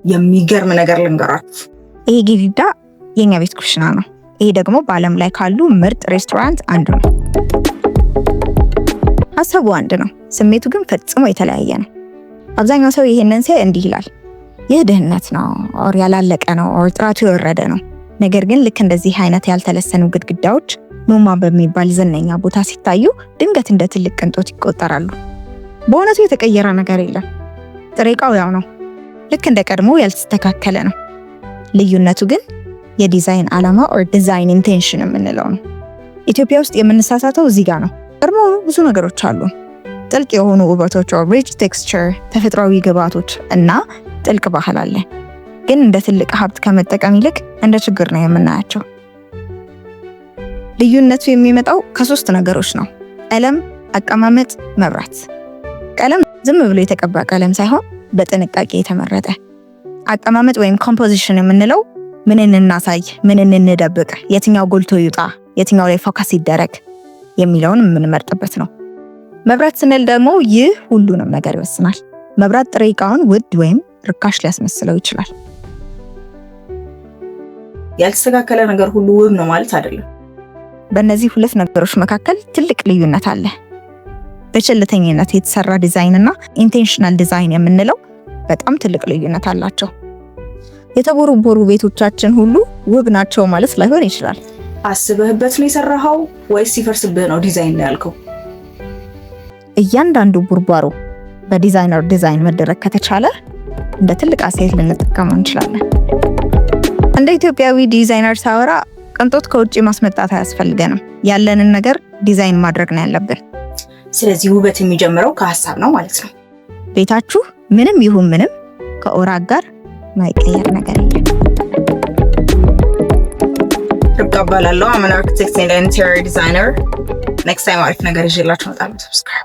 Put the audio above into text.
የሚገርም ነገር ልንገራችሁ። ይሄ ግድግዳ የኛ ቤት ኩሽና ነው። ይሄ ደግሞ በዓለም ላይ ካሉ ምርጥ ሬስቶራንት አንዱ ነው። ሀሳቡ አንድ ነው፣ ስሜቱ ግን ፈጽሞ የተለያየ ነው። አብዛኛው ሰው ይሄንን ሲያይ እንዲህ ይላል፣ ይህ ድህነት ነው፣ or ያላለቀ ነው፣ or ጥራቱ የወረደ ነው። ነገር ግን ልክ እንደዚህ አይነት ያልተለሰኑ ግድግዳዎች ኖማ በሚባል ዝነኛ ቦታ ሲታዩ ድንገት እንደ ትልቅ ቅንጦት ይቆጠራሉ። በእውነቱ የተቀየረ ነገር የለም። ጥሬ ዕቃው ያው ነው። ልክ እንደ ቀድሞ ያልተስተካከለ ነው። ልዩነቱ ግን የዲዛይን ዓላማ or design intention የምንለው ነው። ኢትዮጵያ ውስጥ የምንሳሳተው እዚህ ጋር ነው። ቀድሞ ብዙ ነገሮች አሉ። ጥልቅ የሆኑ ውበቶች or rich texture፣ ተፈጥሯዊ ግብዓቶች እና ጥልቅ ባህል አለ። ግን እንደ ትልቅ ሀብት ከመጠቀም ይልቅ እንደ ችግር ነው የምናያቸው። ልዩነቱ የሚመጣው ከሶስት ነገሮች ነው፦ ቀለም፣ አቀማመጥ፣ መብራት። ቀለም ዝም ብሎ የተቀባ ቀለም ሳይሆን በጥንቃቄ የተመረጠ። አቀማመጥ ወይም composition የምንለው ምንን እናሳይ፣ ምንን እንደብቅ፣ የትኛው ጎልቶ ይውጣ፣ የትኛው ላይ focus ይደረግ የሚለውን የምንመርጥበት ነው። መብራት ስንል ደግሞ ይህ ሁሉንም ነገር ይወስናል። መብራት ጥሬ ዕቃውን ውድ ወይም ርካሽ ሊያስመስለው ይችላል። ያልተስተካከለ ነገር ሁሉ ውብ ነው ማለት አይደለም። በእነዚህ ሁለት ነገሮች መካከል ትልቅ ልዩነት አለ። በቸልተኝነት የተሰራ ዲዛይን እና intentional design የምንለው በጣም ትልቅ ልዩነት አላቸው። የተቦረቦሩ ቤቶቻችን ሁሉ ውብ ናቸው ማለት ላይሆን ይችላል። አስበህበት ነው የሰራኸው ወይስ ሲፈርስብህ ነው ዲዛይን ነው ያልከው? እያንዳንዱ ቡርቧሮ በዲዛይነር ዲዛይን መደረግ ከተቻለ እንደ ትልቅ asset ልንጠቀመው እንችላለን። እንደ ኢትዮጵያዊ ዲዛይነር ሳወራ ቅንጦት ከውጭ ማስመጣት አያስፈልገንም። ያለንን ነገር ዲዛይን ማድረግ ነው ያለብን። ስለዚህ ውበት የሚጀምረው ከሀሳብ ነው ማለት ነው። ቤታችሁ ምንም ይሁን ምንም ከ aura ጋር ማይቀየር ነገር የለም። ርብቃ እባላለሁ። I'm an architect and interior designer። Next time አሪፍ ነገር ይዤላችሁ እመጣለሁ። Subscribe.